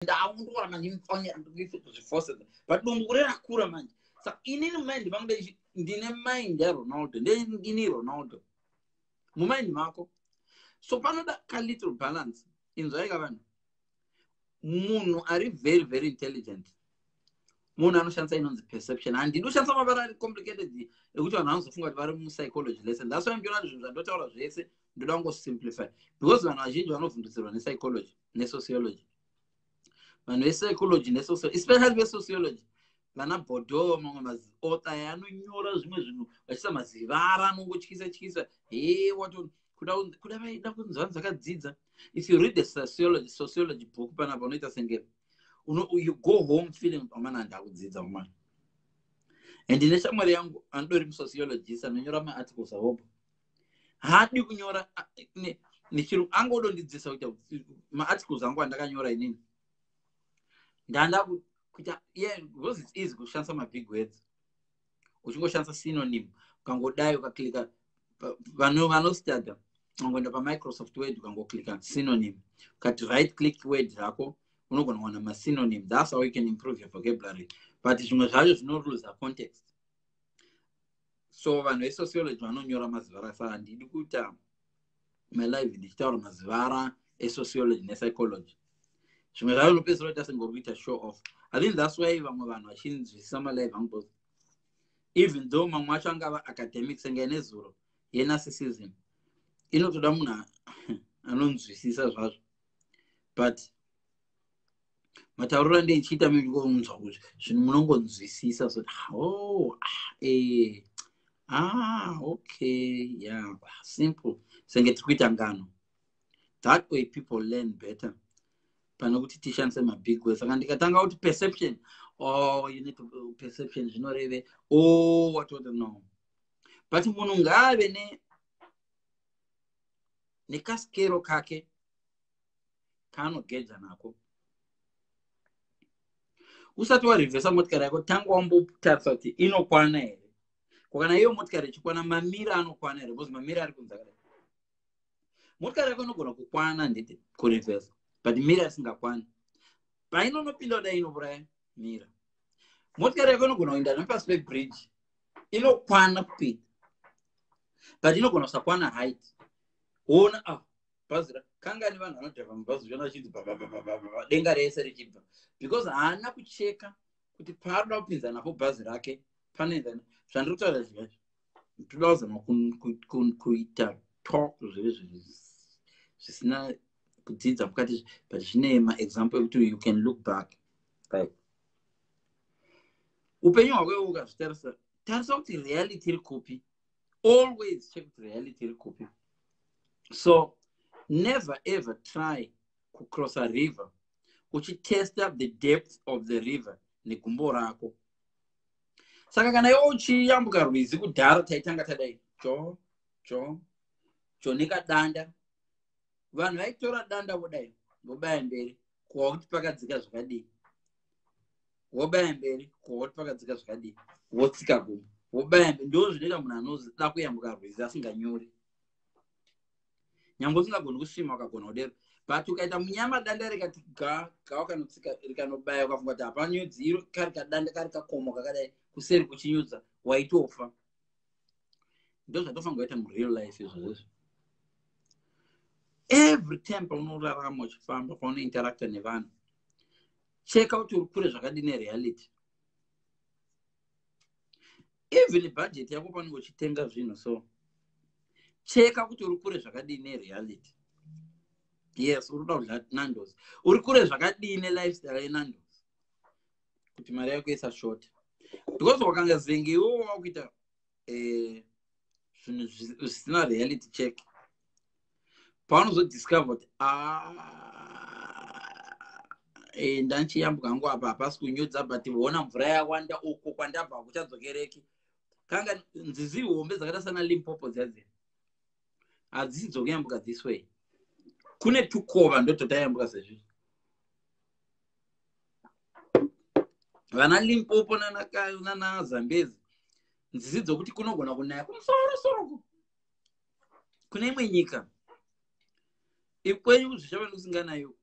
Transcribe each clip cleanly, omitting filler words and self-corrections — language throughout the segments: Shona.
Ndaundoramba ndimupfanyira, ndikuzvifosedza, but dumbu kure rakura manje. Saka inini mumind mangu ndine mind yaRonaldo, ndini Ronaldo mumind mako. So panoda kalittle balance. Inzwaika vanhu, munhu ari very very intelligent, munhu anoshandisa inonzi perception. Handidi kushandisa mavara ari complicated ekuti vanhu vanozofunga kuti vari mupsychology lesson. That's why ndiona zvinhu zvandotaura zvese ndoda kungosimplify, because vanhu vazhinji vanovhundutsirwa nepsychology nesociology. Vanhu vepsychology nesociology, especially vesociology, vana Bodo, mamwe maauthor aya anonyora zvimwe zvinhu vachiisa mazivara anongotyisa tyisa. He, wato kuda vaida kunzi vanhu dzakadzidza. If you read the sociology book panapa, unoita senge you go home feeling, "Amana, ndakudzidza umana." And ndine shamwari yangu anodori musociologist, anonyora maarticles avopo. Haadi kunyora nechirungu, angodondidzidzisa kuita maarticles angu andakanyora inini. Ndanda kuita, yeah, because it's easy kushandisa mabig words uchingoshandisa synonym. Ukangodai ukaklika, vanhu vanostadha, ungoenda paMicrosoft Word, ukangoklika synonym, ukati right click word rako, unogona kuwana masynonym. That's how you can improve your vocabulary, but zvimwe zvacho zvinoluza context. So vanhu vesociology vanonyora mazivara, saka handidi kuita malive ndichitaura mazivara esociology nepsychology. Zvimwe zvacho unopedzisira kuita senge uri kuita show off. I think that's why vamwe vanhu vachinzwisisa malive angu, because even though mamwe acho angava academic, senge nezuro yenarcissism, inotoda munhu anonzwisisa zvazvo, but matauriro andeichiita, munzwa kuti zvinhu munongonzwisisa. So, oh, ah, ah, okay, yeah, simple, senge tiri kuita ngano. That way people learn better pane kuti tishandise mabig words. Saka ndikatanga kuti perception, oh, you need to perception zvinoreve, oh, what, no. But munhu ngaave ne nekaskero kake kaanogeja nako. Usati warivhesa motikari yako, tanga wambotarisa kuti inokwana here. Kana iyo motikari ichikwana, mamira anokwana here? Because mamira ari kunze akadai, motikari yako inogona kukwana, nditi kurivhesa, but mira isingakwani. Painonopinda kudai, inouraya mira. Motikari yako inogona kuenda nepasi pebridge, inokwana kupinda, but inogona kusakwana height. Woona, ah, bhazi kangani vanhu vanodhraivha mabhazi, uchiona vachinzi denga rese richibva, because haana kucheka kuti paanoda kupinza napo bhazi rake panoenda. Zvandiri kutaura zvivacho, toda kuzama kuita talk zvive zvisina kudzidza mukati, but zvine maexample ekuti you can look back, like upenyu hwako iwe ukazvitarisa, tarisa kuti reality iri kupi. Always check kuti reality iri kupi. So never ever try kucross a river uchitesta the depth of the river negumbo rako. Saka kana iwe uchiyambuka rwizi, kudhara taitanga tadai, cho cho cho nekadanda. Vanhu vaitora danda, vodai, vobaya mberi kuwa kuti pakadzika zvakadii, wobaya mberi kuwa kuti pakadzika zvakadii, wotsika gumbo, wobaya mberi. Ndo zvinoita munhu anoda kuyambuka rwizi asinganyuri. Nyange usingagoni kusvima, ukagona kudero, but ukaita munyama, danda rikati ga ga, ukanotsika, rikanobaya, ukafunga kuti hapanyudzi, iro kari kadanda kari kakomo kakadai, kuseri kuchinyudza, waitofa. Ndo zvatofanira kuita mureal life izvozvo. Every time paunorarama, uchifamba, paunointeracta nevanhu, cheka kuti uri kure zvakadii nereality. Even budget yako paunenge uchitenga zvinhu, so cheka kuti uri kure zvakadii nereality. Yes, uri kuda kudya Nandos, uri kure zvakadii nelifestyle yeNandos, kuti mari yako isashota, because wakanga zenge iwowo wakuita zvinhu zvisina reality check, paunozodiscover kuti, "Ah, ndanchiyambuka hangu apa, hapasi kunyudza, but hona mvura yawanda, uko kwandabva kuchadzokereki." Kanga nzizi hombe dzakaita sana Limpopo dziya, hadzisi dzokuyambuka this way. Kune tukova, ndototayambuka sezvizvi. Vana Limpopo nana Zambezi, nzizi dzokuti kunogona kunaya kumusoro soroko kune imwe nyika ikwenyu, kuzvichava nekusinganayo.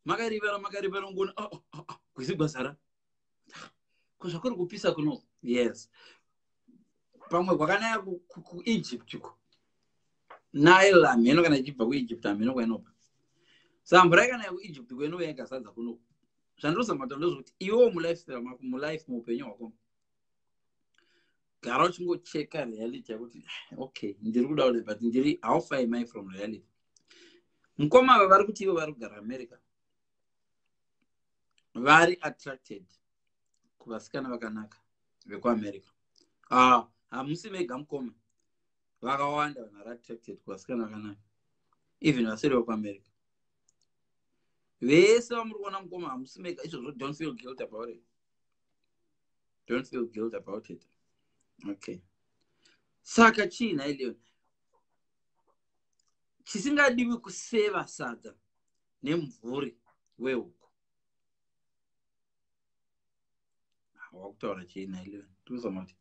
Makarivara, makarivara, ungoona, oh, gwizi gwazara. Ko zvakuri kupisa kuno? Yes, pamwe kwakanaya kuEgypt ko Nile, hamheno kana ichibva kuEgypt, hamheno kwainobva. Saka mvura ikanaya kuEgypt kwenouya ikasadza kuno. Zvandinozama kutaura ndezvekuti iwewo mulifestyle mako, mulife, muupenyu hwako, gara uchingocheka reality yekuti, okay, ndiri kuda kudai, but ndiri, how far am I from reality? Mukoma ava vari kuti ivo vari kugara America, vari attracted kuvasikana vakanaka vekuAmerica. Ah, hamusi mega mukoma, vakawanda vanhu vari attracted kuvasikana vakanaka, even vasiri vekuAmerica. Vese vamuri kuona, mukoma, hamusi mega izvozvo. Don't feel guilt about it, don't feel guilt about it, okay? Saka chii nhai Leon chisingadiwi kuseva sadza nemumvuri wehuku? Wakutaura chii nhai Leon? Tikuzama kuti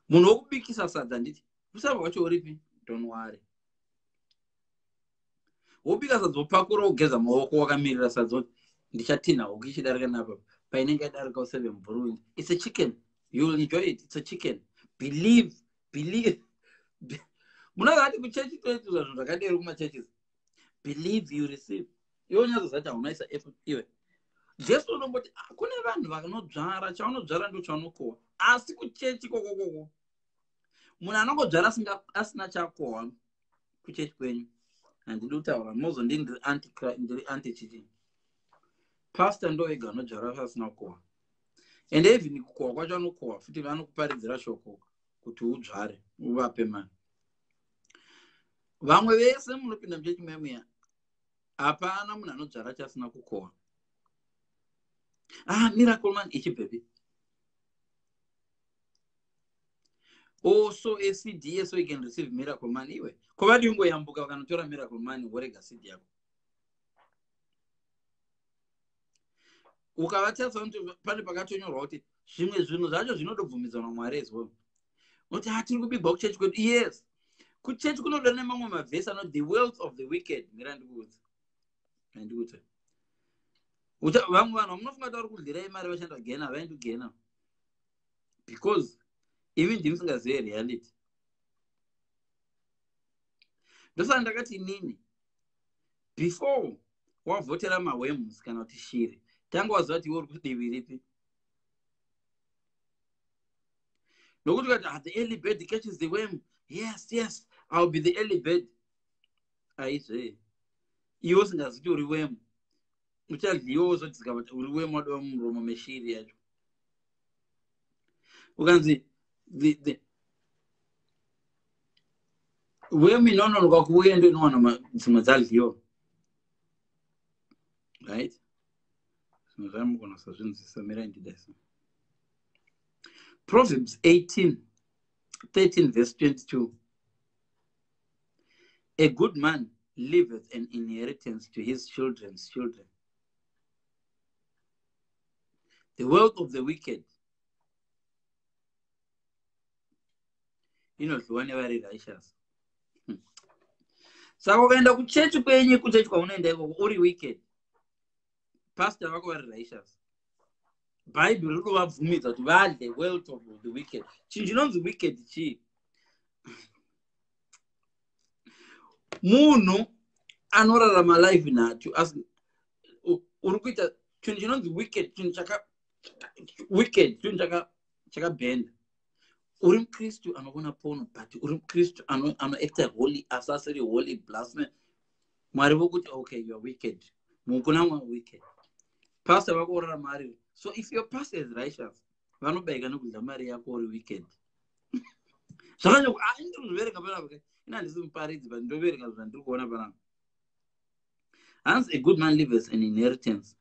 munhu wokubikisa sadza, nditi usava wacho uripi? Don't worry, wobika sadza, wopakura, wogeza maoko, wakamirira sadza. Ndichatinha huku ichidarika napa, painenge yadarika useve mvuri. It's a chicken, you will enjoy it. It's a chicken, believe, believe. Munozati kuchechi toitizwa zvinhu zvakadero kumachurches. Believe, you receive. Iwe unyatsozati haunaisa effort iwe. Jesu unomboti, ah, kune vanhu vanodzvara, chaunodzvara ndo chaunokohwa. Asi kuchechi kokokoko munhu anongodzvara asina chakohwa. Kuchechi kwenyu handidi kutaura, mozondi ndiri anti chichi. Pastor ndo vega vanodzvara asina kukohwa, and even kukohwa kwacho anokohwa futi, vanokuparidzira shoko kuti udzvare, uvape mani. Vamwe vese munopinda muchechi memuya, hapana munhu anodzvara chasina kukohwa. Ah, miracle money ichibvepi? Also a seed so you can receive miracle money. Iwe kovadi ungoyambuka vakanotora miracle money, worega seed yako. Ukavatarisa kuti pane pakatonyorwa kuti zvimwe zvinhu zvacho zvinotobvumidzwa naMwari as well. Kuti hatiri kubigwa kuchechi kwedu. Yes, kuchechi kunoda nemamwe mavhesi anoti the wealth of the wicked. Mira ndikuudza, ndikuudza, vamwe vanhu vamunofunga kuti vari kudyirai mari vashanda gena, havaendi kugena because imi ndimi musingazive reality. Ndosaka ndakati inini, before wavhotera maworms kana kuti shiri, tanga waziva kuti iwe uri kudivi ripi, nokuti ukati, ah, the early bird catches the worm, yes, I will be the early bird, aizve iwe usingazi kuti uri worm, uchadyiwa, wozodzika kuti uri worm, wadova mumuromo meshiri yacho. Ukanzi the worm inononoka kuuya ndo inowana dzimwe dzadyiwa, right? Zvimwe zvamugona kusazvinzwisisa, mirai ndidaiso. Proverbs 18 13 verse 22: "A good man leaveth an inheritance to his children's children. The wealth of the wicked inodliwa nevari righteous." Saka ukaenda kuchechi kwenyu, kuchechi kwaunoenda ikoko, uri wicked, pastor vako vari righteous, Bhaibheri riri kuvabvumidza kuti vadye wealth of the wicked. Chinhu chinonzi wicked chii? Munhu anorarama life nhatu asi uri kuita chinhu chinonzi wicked, chinhu chaka wicked, chinhu chakabhenda. Uri mukristu anoona porn, but uri mukristu anoacta holy asi asiri holy, blasphemy. Mwari vokuti, okay, you are wicked. Mukuna mwa wicked pastor vako urarama ari. So if your pastor is righteous, vanobayika nekudya mari yako uri wicked. Zvakanyoko ndiri kuzviverenga panapa. Ina handisi muparidzi, but ndoverenga zvandiri kuona panapa. Hanzi, "A good man leaves an inheritance,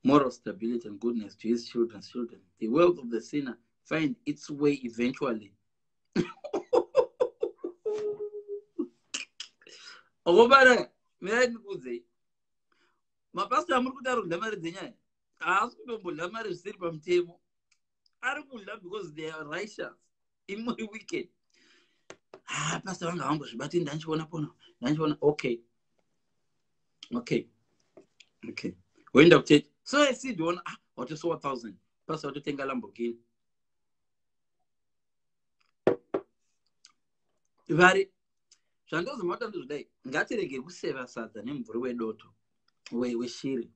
moral stability and goodness, to his children's children. The wealth of the sinner find its way eventually." Okobara, mirai ndikuudzei, mapastor amuri kuti ari kudya mari dzenyaya, haasi kutombodya mari zvisiri pamutemo. Ari kudya because they are righteous, imuri wicked. Ah, pastor vanga vambozvibati, ndanchiona porn, ndanchiona. Okay. Okay, woenda kuchechi, so seed woona, ah, watosowa 1000, pasi watotenga Lamborghini. Vari zvandozomata ndozvidai, ngatirege kuseva sadza nemumvuri wedoto weshiri,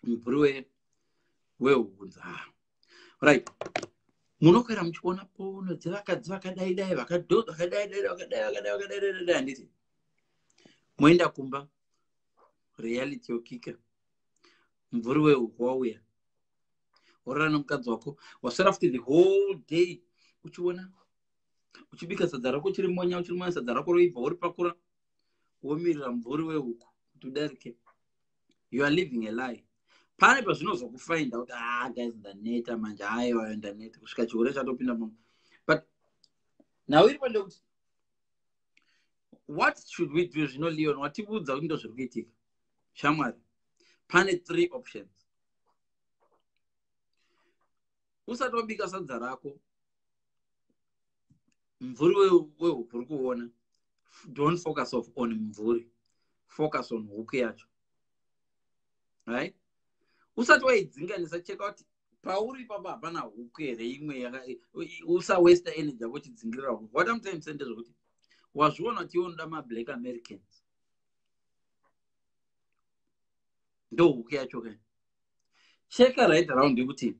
mumvuri wehunza. Right, munokwera muchiona pono dzevakadzi vakadai dai, vakadhodha, vakadai dai, vakadai, vakadai, vakadai dai dai, handiti? Moenda kumba, reality yokika, mumvuri wehuku wauya, worara nomukadzi wako, waswera futi the whole day uchiona, uchibika sadza rako, uchiri monya, uchiri monya sadza rako roibva, uri pakura, womirira mumvuri wehuku kuti udarike. You are living a lie. Pane pazvinozokufinda kuti, ah guys, ndaneta manje, aiwa, ndaneta, kusvika chihure chatopinda muno. But nhau iripo ndekuti, what should we do zvino? Leon watiudza kuti ndo zviri kuitika. Shamwari, pane three options. Usati wabika sadza rako, mumvuri wehuku uri kuona, don't focus on mumvuri, focus on huku yacho, right? Usati waidzinganisa, cheka kuti pauri ipapo hapana huku here imwe. Usawasta energy yako uchidzingirira huku. What I'm trying to say ndezvekuti wazviona kuti iwe unoda mablack Americans, ndo huku yacho kai. Cheka right around yekuti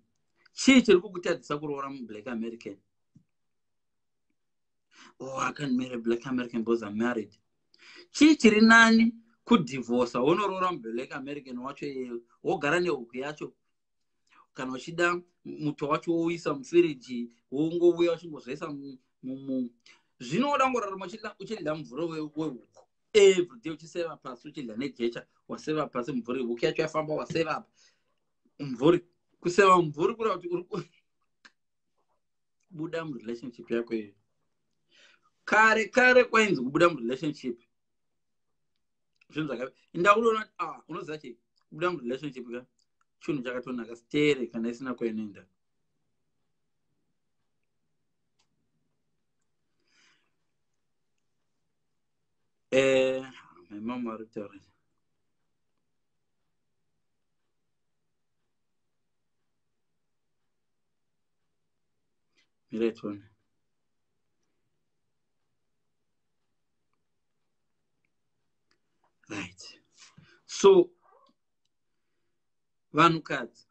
chii chiri kukutadzisa kuroora mublack American. Oh, I can't marry a Black American because I'm married. Chii chiri nani, kudhivhosa wonoroora mublack American wacho iyeyo, wogara nehuku yacho? Kana uchida muto wacho, wouisa mufiriji, wongouya uchingozoisa. Zvinoda ngorarama uchidya mumvuri wehuku everyday, uchiseva pasi, uchidya nejecha, waseva pasi mumvuri, huku yacho yafamba, waseva apa mumvuri. Kuseva mumvuri kureva kuti uri buda murelationship yako iyo. Kare kare kwainzi kubuda murelationship zvinhu zvaka ndakutoona. Ah, unoziva chii? Kubuda murelationship ka chinhu chakatonaka stere kana isina kwainoenda. My mom ari kutaura. Mirai tione. Right, so vanhukadzi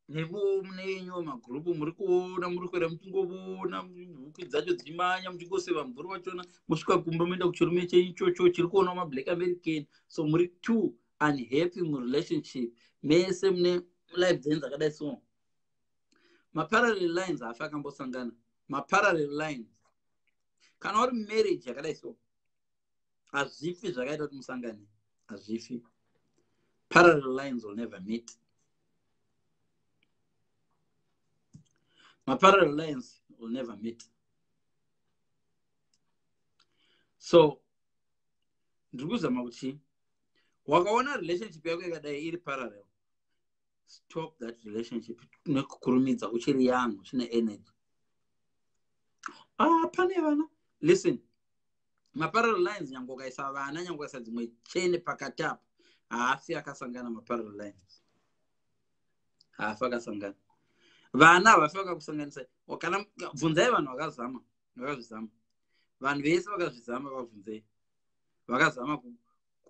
nevo mune yenyu magurupu, muri kuona, muri kuera, muchingovona huku dzacho dzichimanya, muchingoseva mvuri wachona, mosvika kumba, moenda kuchirume chenyu ichocho chiri kuonawo mablack American. So muri two unhappy murelationship, mese mune life dzenyu dzakadai. So maparallel lines haafi akambosangana. Maparallel lines, kana uri marriage yakadai, so hazvifi zvakaita kuti musangane, hazvifi. Parallel lines will never meet. Maparallel lines will never meet. So ndiri kuzama kuti wakaona relationship yako yakadai iri parallel, stop that relationship nekukurumidza. Uchiri young, uchine energy. Ah, pane vana, listen, maparallel lines, nyange ukaisa vana, nyange ukaisa dzimwe chene pakati apo, haafi akasangana. Maparallel lines haafi akasangana. Vana havafi vakakusanganisa. Kana bvunzai vanhu vakazama, vakazvizama. Vanhu vese vakazvizama, vabvunzei, vakazama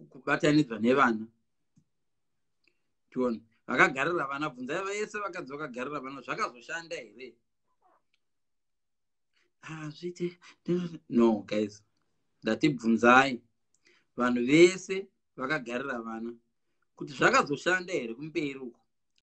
kubatanidzwa nevana. Tione vakagarira vana. Bvunzai vese vakadzi vakagarira vana, zvakazoshanda here? Hazviite. No guys, ndatibvunzai vanhu vese vakagarira vana kuti zvakazoshanda here kumberi uko.